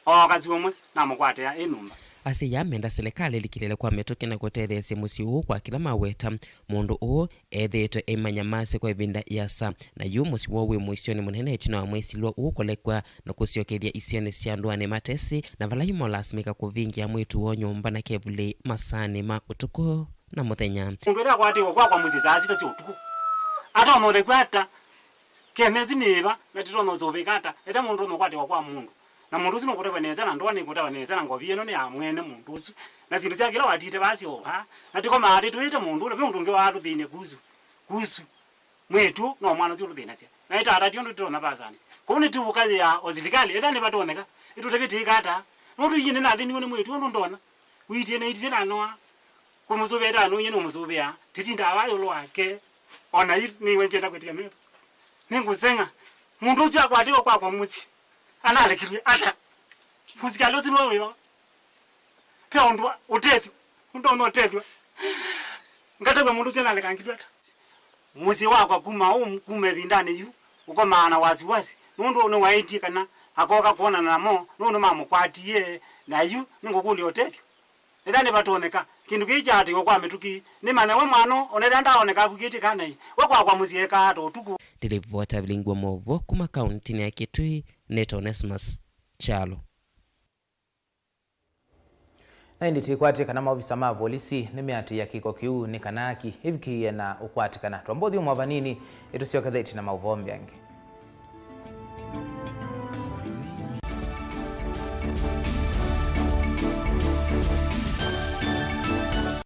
O kasi ũmwe, namũkwatĩa ĩ nyũmba. Asyai aa menda silikalĩ ĩlikĩlĩle kwa mĩtũkĩ na kũtetheesya mũsyĩ ũũ kwa kĩla maweta. Mũndũ ũũ ethĩĩtwe eimanya masĩ kwa ĩvinda ĩasa, na yu mũsyĩ woo wĩ mũisyonĩ mũnene ĩtina wa mwĩsilwa ũũ kũlekw'a na kũsyokethya isionĩ sya ndũanĩ matesĩ, na vala yu molasimĩka kũvingĩa mwĩĩtu woo nyũmba na kevulĩ masaanĩ ma ũtukũ na mũthenya. Mũndũ ĩla akwatĩwe kwakwa mũsyĩ saa sita sya ũtukũ, atonya ũlekw'a ata? Kemesi nĩ ĩva, na tĩtonya ũsũvĩka ata? Ethĩwa mũndũ ũtonya ũkwatĩwa kwa mũndũ, na mũndũ ũsu nũkũtavwa nesa, na ndoa nĩkũtavwa nesa, na ngovi ĩno nĩ ya mwene mũndũ ũsu, na syĩndũ syake ila watiĩte vaa syovaa, na tĩkomaa tĩtwĩĩte mũndũ ũla, ve ũndũ ũngĩ waatũthĩny'a kusu, kusu. Mwĩĩtu no mwana ũsu ũtũthĩnasya. Na ĩtata ti ũndũ tũtonya vasanĩsya. Kwoou nĩtũũkaĩaa o silikalĩ, ethĩwa nĩvatonyeka, ĩtũtavye tĩĩka ata? Nũndũ inyie nĩnathĩniwe nĩ mwĩĩtu ũndũ ndonya. Wĩtie na itie na noa. Kũmũsũvĩa ĩtanũie nũmũsũvĩaa. Tĩtindaa vaa ĩũlũ wake. O na yu nĩw'a ndyenda kwĩtĩkya metho. Nĩngũseng'a. Mũndũ ũsu akwatĩwe kwakwa mũsyĩ. Analekilw'e ata? Mũsikalĩ ũsu nĩwe wĩva? Ve ũndũ wa ũtethyo, ũndũ ũna ũtethyo. Ngatavw'a mũndũ ũsu analekangilw'e ata? Mũsyĩ wakwa kuma ũũ, kuma ĩvindanĩ yu, ũkomaa na wasiwasi, nũndũ nĩwaĩtye kana akooka kwonana namo, nũndũ mamũkwatie, na yu nĩngũkũlya ũtethyo. Ethĩwa nĩvatonyeka, kĩndũ kĩĩ kyaatĩĩwa kwa mĩtũkĩ, nĩmanya we mwana ũũ, ona ethĩwa ndaaoneka avukĩtye kana ĩ, we kwakwa mũsyĩ ekaa ata ũtukũ? Ndĩlivota vilingi wa maũvoo kuma kauntinĩ ya Kitui, nĩtawa Onesmus Kyalo. Na ĩndĩ tĩkwatĩe kana maovisa ma volisi nĩmeatĩĩa kĩko kĩu nĩ kana aki ĩvikĩĩe na ũkwatĩkana. Twamba ũthyũmũa vanini, ĩtũsyokethĩtye na maũvoo mbee angĩ.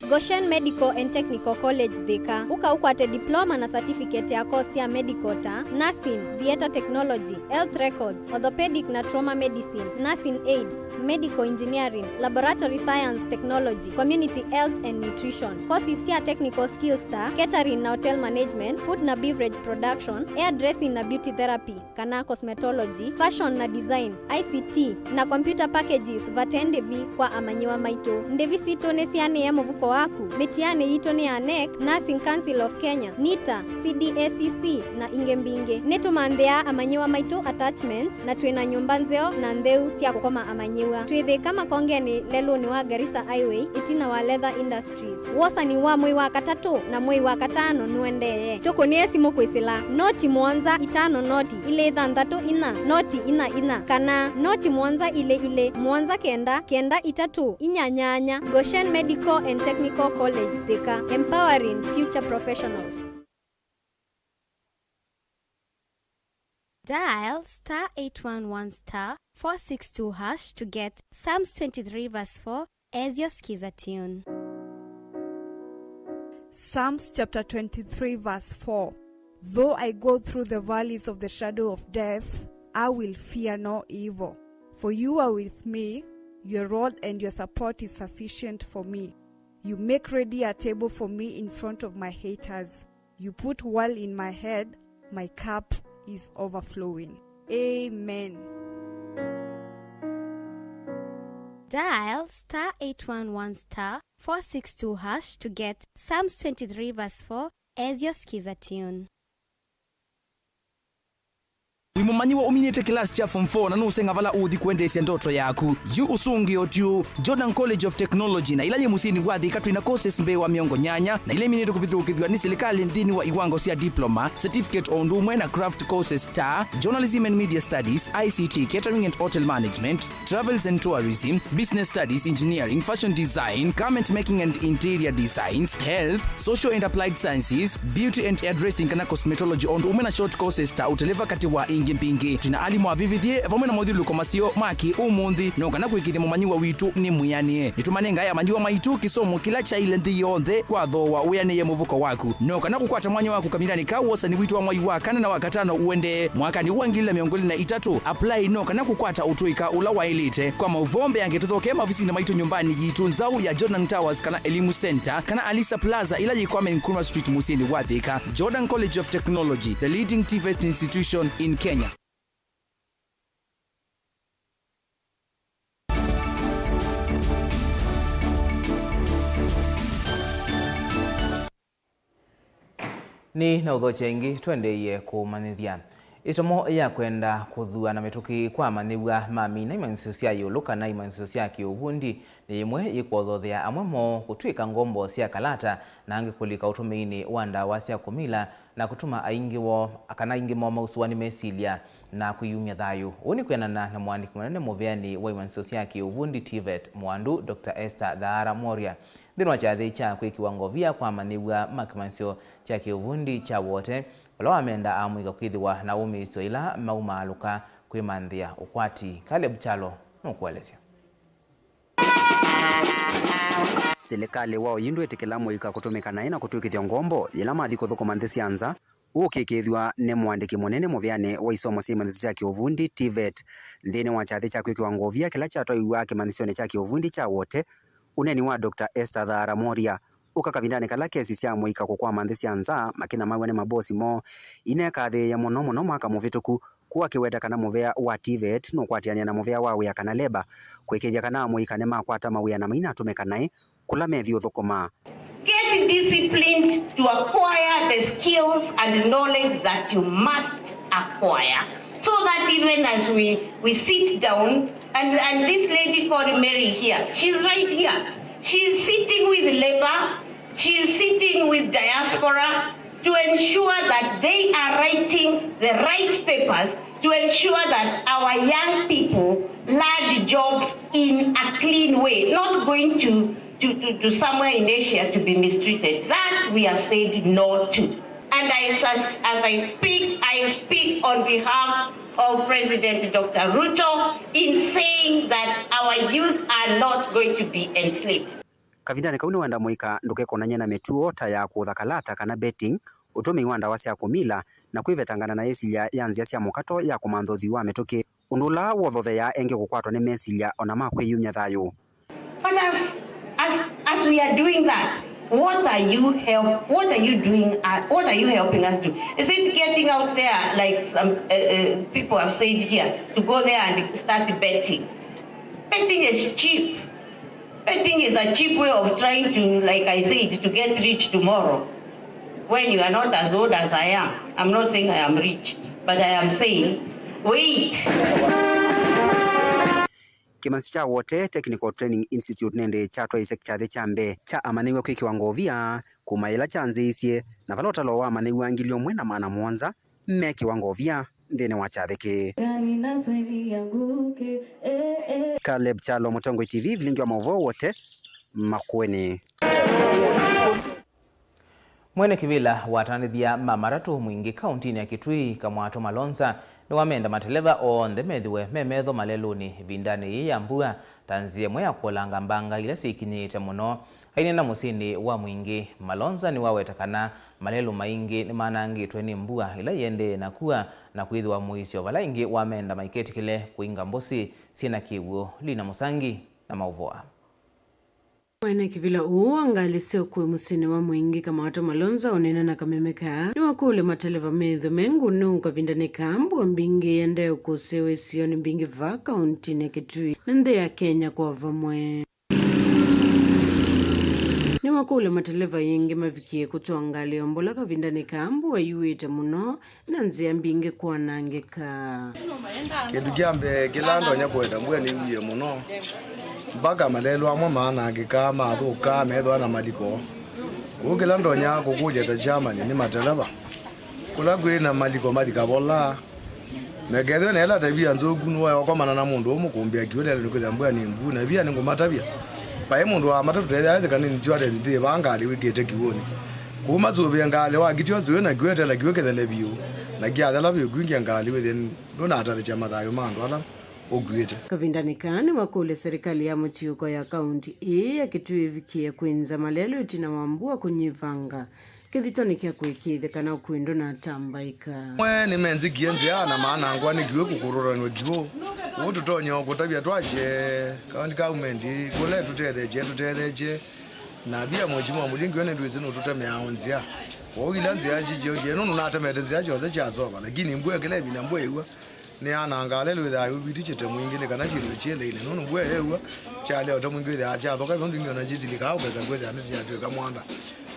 Goshen Medical and Technical College Thika. Ũka ũkwate diploma na certificate ya course sya medical ta nursing, theatre technology, health records, orthopedic na trauma medicine, nursing aid, medical engineering, laboratory science technology, community health and nutrition. Courses sya technical skills ta catering na hotel management, food na beverage production, hairdressing na beauty therapy kana cosmetology, fashion na design, I C T, na computer packages vate ndĩvi kwa amanyĩw'a maitũ. Ndĩvi sitũ nĩsianĩe mũvuko wa Aku. Mĩtianĩ yitũ nĩ ya nec, Nursing Council of Kenya, nita, C D A C C, na ingĩ mbingĩ. Nĩtũmanthĩaa amanyĩw'a maitũ attachments, na twĩ na nyũmba nzeo na ntheu sya kũkoma amanyĩw'a. Twĩthĩka Makongenĩ lelũnĩ wa Garissa Highway, ĩtina wa Leather Industries. Wosani wa mwei wa katatũ na mwei wa katano nũendee. Tũkũnĩe simũ kwĩsĩla noti mũonza itano noti ilĩ thanthatũ inya noti inya inya kana noti mũonza ilĩ ilĩ mũonza kenda kenda itatũ inya nyanya. Goshen Medical and Technical College Thika, empowering future professionals. Dial star eight one one star four six two hash to get Psalms twenty-three verse four as your Skiza tune. Psalms chapter twenty-three, verse four. Though I go through the valleys of the shadow of death, I will fear no evil. For you are with me, your rod and your support is sufficient for me. You make ready a table for me in front of my haters. You put oil in my head, my cup is overflowing. Amen. Dial star eight one one star four six two hash to get Psalms twenty-three verse four as your Skiza tune. Wĩ mũmanyĩw'a ũminĩte kĩlasi kya form four na nũũsenga vala ũũthi kũendeesya ndoto yaku? Yu ũsũngĩo tyu. Jordan College of Technology na ĩla yĩ mũsyĩnĩ wa Thika twĩ na courses mbee wa mĩongo nyanya na ila iminĩte kũvithũkĩthw'a nĩ silikalĩ nthĩnĩ wa iwango sya diploma, certificate o ũndũ ũmwe na craft courses ta journalism and media studies, I C T, catering and hotel management, travels and tourism, business studies, engineering, fashion design, garment making and interior designs, health, social and applied sciences, beauty and hairdressing kana cosmetology, o ũndũ ũmwe na short courses ta ũteleva katĩ wa ingĩ mbingĩ. Twĩ na alimũ avĩvĩthye vamwe na mothyũlũlũko maseo ma kĩ-ũmũnthĩ, no kana kũĩkĩĩthya mũmanyĩw'a witũ nĩ mwĩanĩe. Nĩtũmanengae amanyĩw'a maitũ kĩsomo kĩla kyaĩle nthĩ yonthe kwa thooa wĩanĩe mũvuko waku. No kana kũkwata mwanya waku kavindanĩ ka wosani witũ wa mwai wa kana na wa katano ũendee mwakanĩ wa ngili ilĩ na mĩongo ĩlĩ na itatũ, apply no kana kũkwata ũtũĩka ũla waĩlĩte. Kwa maũvoo mbeange tũthokee maovisinĩ maitũ nyũmbanĩ yitũ nzaũ ya Jordan Towers kana Elimu Center kana Alisa Plaza ĩla yĩ Kwame Nkrumah Street mũsyĩnĩ wa Thika. Jordan College of Technology, the leading TVET institution in Kenya. Nĩ na ũthokya ĩngĩ, tũendeeie kũmanyĩthya. Ĩtomo ya kwenda kũthuana mĩtũkĩ kwa amanyĩw'a mamina imanyĩsyo sya ĩũlũ kana imanyĩsyo sya kĩũvundi nĩ ĩmwe yĩkwothothea amwe moo kũtw'ĩka ngombo sya kalata na angĩ kũlika ũtũmĩinĩ wa ndawa sya kũmila na kũtuma aingĩ woo, kana aingĩ moo mausũwa nĩ mesilya na kwĩyumya thayũ. Ũu nĩ kwĩanana na mũandĩki mũnene mũveanĩ wa imanyĩsyo sya kĩũvundi TVET Mwandu, Doctor Esther Thaara Mworia. Nthĩnĩ wa kyathĩ kya kwĩkĩwa ngovia kwa amanyĩw'a ma kĩmanyĩsyo kya kĩũvundi kya Wote, vala wamenda amũika kwĩthĩwa na wũmĩĩsyo ĩla maumaalũka kwĩmanthĩa ũkwati. Caleb Kyalo nũkũelesya. Silikalĩ wa oyu ndwĩtĩkĩla mũika kũtũmĩka naĩ na kũtw'ĩkĩthya ngombo yĩla mathi kũthũkũma nthĩ sya nza, ũũ ũkĩkĩĩthw'a nĩ mũandĩki mũnene mũveanĩ wa isomo sya imanyĩsyo sya kĩũvundi, TVET, nthĩnĩ wa kyathĩ kya kwĩkĩwa ngovia kĩla kyatwaiw'a kĩmanyĩsyonĩ kya kĩũvundi kya Wote. Ũneeni wa Doctor Esther Thaara Mworia ũka kavindanĩ kala kesi sya mũika kũkwama nthĩ sya nza makĩnyamaw'a nĩ mabosi moo inekathĩĩe mũno mũno mwaka mũvĩtũku, kũu akĩweta kana mũvea wa TVET nũkwatĩanĩa na mũvea wa wĩa kana labour kwĩkĩĩthya kana amũika nĩmakwata mawĩa na mainatũmĩka naĩ kũla methi ũthũkũma. Get disciplined to acquire the skills and knowledge that you must acquire, so that even as we, we sit down, and, and this lady called Mary here, she's right here. She's sitting with labor, she's sitting with diaspora to ensure that they are writing the right papers to ensure that our young people land jobs in a clean way, not going to, to, to, to somewhere in Asia to be mistreated. That we have said no to. And I, as, as I speak, I speak on behalf of President Doctor Ruto in saying that our youth are not going to be enslaved. Kavindanĩ kau nĩwenda mũika ndũkekonany'e na mĩtuo ta ya kũũtha kalata kana betting, ũtũmĩi wa ndawa sya kũmila, na kwĩvetangana na ĩsilya ya nzĩa sya mũkato ya kũmantha ũthwii wa mĩtũkĩ, ũndũ ũla wothotheaa engĩ kũkwatwa nĩ mesilya o na ma kwĩyumya thayũ. But as, as, as we are doing that, what are you help, what are you doing, uh, what are you helping us do? Is it getting out there like some, uh, uh, people have said here, to go there and start betting? Betting is cheap. Betting is a cheap way of trying to, like I said, to get rich tomorrow when you are not as old as I am. I'm not saying I am rich, but I am saying, wait. Kĩmasyo kya Wote Technical Training Institute nĩndĩ kyatwaĩĩsye kyathĩ kya mbee kya amanyĩw'a kwĩkĩwa ngovia kuma yĩla kyanzĩĩisye, na vala ũtalo wa amanyĩw'a ngili ĩmwe na maana mũonza mekĩwa ngovia nthĩnĩ wa kyathĩ kĩĩ. Caleb Kyalo, Mũtongoi T V, vilingi wa maũvoo Wote, Makueni. Mwene kĩvĩla wa atandĩthya ma matatũ mwingĩ kauntinĩ ya Kitui, Kamwato Malonza, nĩwamenda mateleva onthe methĩwe me metho malelũnĩ ĩvindanĩ yĩĩ ya mbua, ta nzĩa ĩmwe ya kũolanga mbanga ila syĩkinyĩĩte mũno. Aineena mũsyĩnĩ wa Mwingĩ, Malonza nĩwaweta kana malelũ maingĩ nĩmanangĩtwe nĩ mbua ĩla ĩendee na kua, na kwĩthĩwa mũisyo vala ĩngĩ wamenda maiketĩkĩle kũinga mbũsĩ syĩ na kĩw'ũ. Lina Mũsangi na maũvoo aa. Mwene kĩvĩla ũũ wa ngalĩ sya ũkui mũsyĩnĩ wa Mwingĩ, Kamwato Malonza, ũneena na kameme kaa, nĩwakũlya mateleva methwe me ngũnũ kavindanĩ kaa mbua mbingĩ ĩendee ũkũsĩĩwa isionĩ mbingĩ vaa kauntinĩ ya Kitui na nthĩ ya Kenya kwa vamwe. Nĩwakũlya mateleva ĩngĩ mavikie kũtwaa ngalĩ o mbola kavindanĩ kaa mbua yuĩte mũno na nzĩa mbingĩ kwanangĩka. Kĩndũ kya mbee kĩla ndonya kũweta mbua nĩyuie mũno, mpaka malelũ amwe maanangĩka, mathũka, methĩwa na maliko. Kwoou kĩla ndonya kũkũlya ta chairman nĩ mateleva, kũla kwĩ na maliko mathi kavola. Na kethĩwa nĩ ĩla tavia nzũku, nĩwoya ũkomana na mũndũ ũmũkũmbĩa kiw'ũ lelũ nĩkwĩthĩa mbua nĩ nguu, na ĩvia nĩngũmatavya. Vai mũndũ wa matatũ tethĩa ethĩka nĩ nzyu atethĩ ndĩvaa ngalĩ wĩkĩte kiw'ũnĩ. Kũu masũvĩe ngalĩ, wakitya ũsũvĩe na kiw'ũ etela kiw'ũ kĩthele vyũ, na kyathela vyũ kwingya ngalĩ wĩthĩe ndũnatalĩkya mathayũ ma andũ ala ũkuĩte. Kavindanĩ kaa nĩwakũlya serikali ya mũtiũko ya kaunti ĩĩ ya Kitui ĩvikĩe kwĩnza malelũ ĩtina wa mbua kũnyivanga kĩthito nĩ kya kũĩkĩĩthya kana ũkui ndũnatambaĩka. Amwe nĩmenzĩkie nzĩa na maanangwa nĩ kiw'ũ kũkũrũranw'a kiw'ũ. Ũu tũtonya o kũtavya twasye kaunti kaumenti kũla ĩtũtetheesye, ĩtũtetheesye. Na via Mheshimiwa Mũlingi we nĩndwĩsĩ nũtũtemeaa o nzĩa. Kwoou ila nzĩa syĩkyokie, nũndũ natemete nzĩa syonthe syasova, lakini mbua kĩla ĩvinda mbua ĩw'a, nĩyanangaa lelũ wĩthĩaa yũvitikyĩte mwingĩ nĩ kana syĩthĩwe syĩ lainĩ, nũndũ mbua ĩyĩw'a kyalea ũte mwingĩ wĩthĩaa kyathũka, ĩvinda mbingĩ ona njitilikaa ũkesa kwĩthĩa nĩsyatw'ĩka mwanda.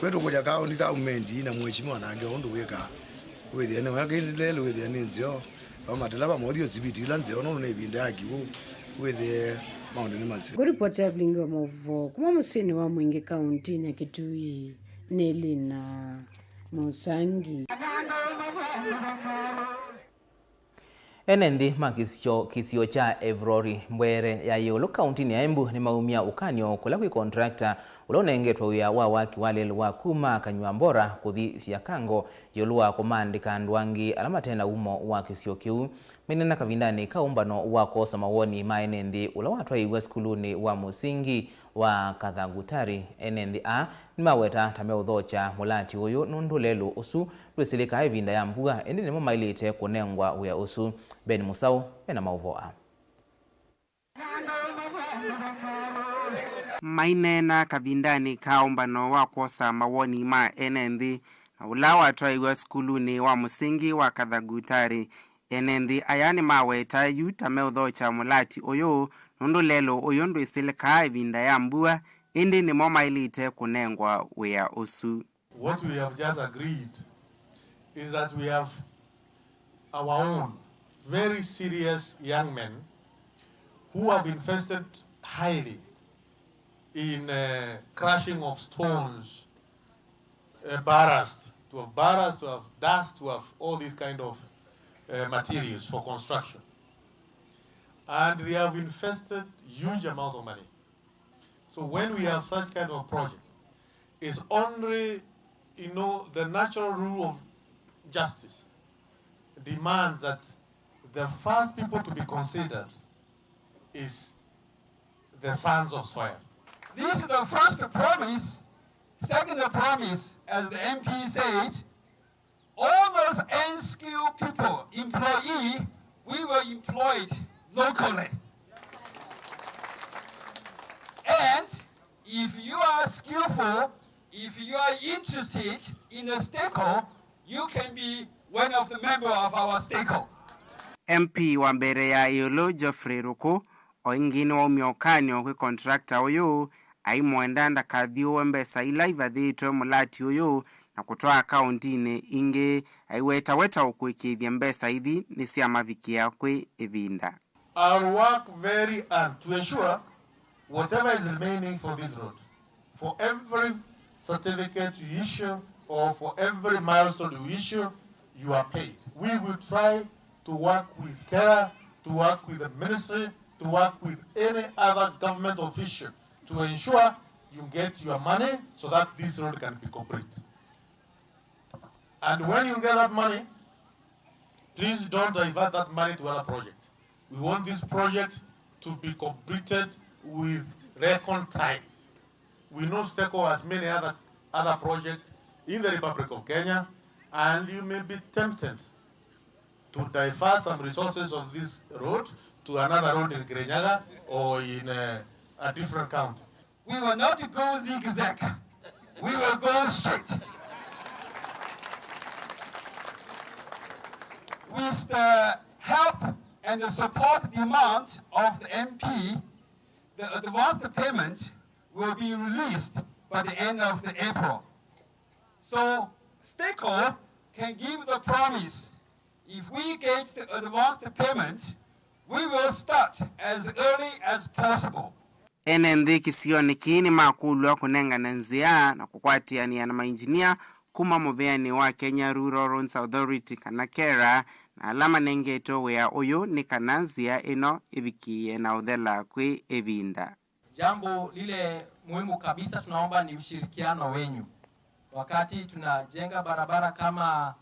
Kwĩ tũkũlya kaũnti ka umenti na mheshimiwa nake ũndũ wĩkaa wĩthĩe nĩ weka lelũ wĩthĩe nĩ nzeo, va mateleva mothi ũsiviti ila nzeo nũndũ nĩ ĩvinda ya kiw'ũ wĩthĩe maũndũ nĩ maseo. Ngũripoti ya vilingi wa maũvoo kuma mũsyĩnĩ wa Mwingĩ kaũntinĩ ya Kitui nĩ Lina Mũsangi. Ene nthĩ ma kĩsio, kĩsio kya Evurori, mbweere ya ĩũlũ kaũntinĩ ya Embu, nĩmaumya ũkany'o kũla kwĩ contractor ũla ũnengetwe wĩa wa waki wa lelũ wa kuma Kanyuambora kũthi Siakango ĩũlũ wa kũmaandĩka andũ angĩ ala mate na umo wa kĩsio kĩu. Maineena kavindanĩ ka ũmbano wa kwosa mawoni ma ene nthĩ ũla watwaĩiwe sukulunĩ wa mũsingi wa Kathagutari, ene nthĩ aa nĩmaweta ta meũthokya mũlati ũyũ nũndũ lelũ ũsu ndwĩsĩlĩkaa ĩvinda ya mbua, ĩndĩ nĩmo maĩlĩte kũnengwa wĩa ũsu. Ben Mũsaũ ena maũvoo aa. Maineena kavindanĩ ka ũmbano wa kwosa mawoni ma ene nthĩ na ũla watwaĩiwe sukulunĩ wa mũsingi wa Kathagutari, ene nthĩ aya nĩmaweta yu ta meũthokya mũlati ũyũ nũndũ lelũ ũyũ ndwĩsĩlĩkaa ĩvinda ya mbua, ĩndĩ nĩmo maĩlĩte kũnengwa wĩa ũsu. What we have just agreed is that we have our own very serious young men who have invested highly in, uh, crushing of stones, uh, ballast, to have ballast, to have dust, to have all these kind of, uh, materials for construction. And they have invested huge amount of money. So when we have such kind of project, it's only, you know, the natural rule of justice demands that the first people to be considered is the sons of soil. This is the first promise. Second promise, as the M P said, all those unskilled people, employee, we were employed locally. And if you are skillful, if you are interested in the STECO, you can be one of the member of our STECO. M P wa mbere ya ĩũlũ Geoffrey Ruku O ĩngĩ nĩwaumya ũkany'o kwĩ contractor ũyũ, aimwenda ndakathyũũe mbesa ila ivathĩĩtwe mũlati ũyũ na kũtwaa akaũntinĩ ingĩ, aiwetaweta ũkũĩkĩĩthya mbesa ithi nĩsyamavikĩa kwĩ ĩvinda. I'll work very hard to ensure whatever is remaining for this road, for every certificate you issue or for every milestone you issue, you are paid. We will try to work with KeRRA, to work with the ministry, to work with any other government official to ensure you get your money so that this road can be complete. And when you get that money, please don't divert that money to other projects. We want this project to be completed with record time. We know Stako has many other, other projects in the Republic of Kenya, and you may be tempted to divert some resources of this road to another road in Kirinyaga or in a, a different county. We will not go zigzag. We will go straight. With the help and the support demand of the M P, the advanced payment will be released by the end of the April. So, Stako can give the promise, if we get the advanced payment, we will start as early as possible. Ene nthĩ kĩsionĩ kĩĩ nĩmakũlw'a kũnengane nzĩa na kũkwatĩanĩa na mainjinia kuma mũvĩanĩ wa Kenya Rural Roads Authority kana KeRRA, na ala manengetwe wĩa ũyũ nĩ kana nzĩa ĩno ĩvikĩĩe na ũthela kwĩ ĩvinda. Jambo lile muhimu kabisa tunaomba ni ushirikiano wenyu. Wakati tunajenga barabara, kama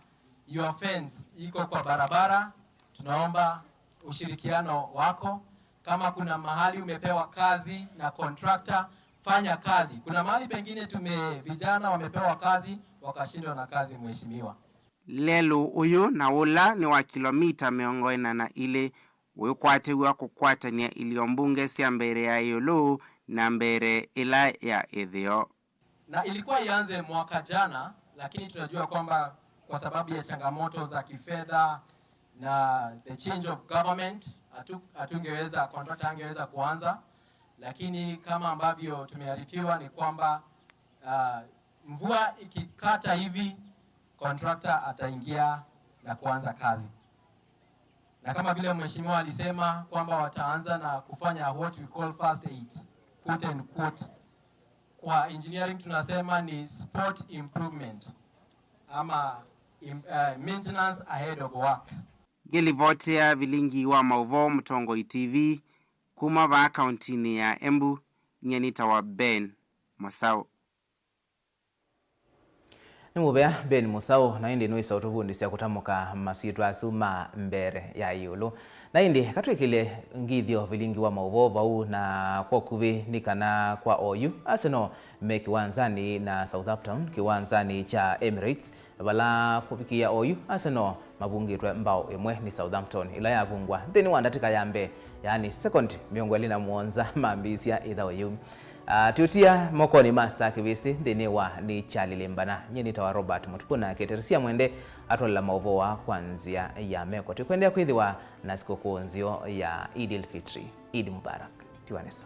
your fence iko kwa barabara, tunaomba ushirikiano wako. Kama kuna mahali umepewa kazi na contractor, fanya kazi. Kuna mahali pengine tume-, vijana wamepewa kazi, wakashindwa na kazi, mheshimiwa. Lelũ ũyũ na ũla nĩ wa kĩlomita mĩongo ĩna na ilĩ, wĩkwatĩw'a kũkwatany'a ilio mbunge sya mbere ya ĩũlũ na mbere ĩla ya ĩtheo. Na ilikuwa ianze mwaka jana, lakini tunajua kwamba kwa sababu ya changamoto za kifedha na the change of government, hatu-, hatungeweza, contractor angeweza kuanza, lakini kama ambavyo tumearifiwa ni kwamba, ah, mvua ikikata hivi, contractor ataingia na kuanza kazi. Na kama vile mheshimiwa alisema kwamba wataanza na kufanya what we call first aid, quote and quote. Kwa engineering tunasema ni spot improvement ama im-, eh, maintenance ahead of works. Ngĩlivotea vilingi wa maũvoo Mũtongoi T V kuma vaa kauntinĩ ya Embu, nyie nĩtawa Ben Mũsaũ. Nĩ mũvea Ben Mũsaũ, na ĩndĩ nũĩsa ũtũvundĩsya kũtamũka masyĩtwa asu ma mbere ya ĩũlũ. Na ĩndĩ, katwĩkĩle ngithyo vilingi wa maũvoo vau, na kwa ũkuvĩ nĩ kana kwa oyu, Arsenal me kĩwanzanĩ na Southampton kĩwanzanĩ kya Emirates, vala kũvikĩĩa oyu, Arsenal mavungĩtwe mbao ĩmwe nĩ Southampton, ĩla yavungwa nthĩnĩ wa ndatĩka ya mbee, yaani second mĩongo ĩlĩ na mũonza mambĩĩsya ĩthaũ yĩu. Ah, tũtia mokonĩ ma Star Kĩvĩsĩ nthĩnĩ wa Nĩ Kyalĩlĩ Mbana. Nyie nĩtawa Robert Mũtukũ, nake Teresia Mwende atwalela maũvoo aa kwa nzĩa ya meko. Tũkwendea kwĩthĩwa na sikũkũ nzeo ya Eid el Fitri. Eid Mubarak. Tiwa nesa.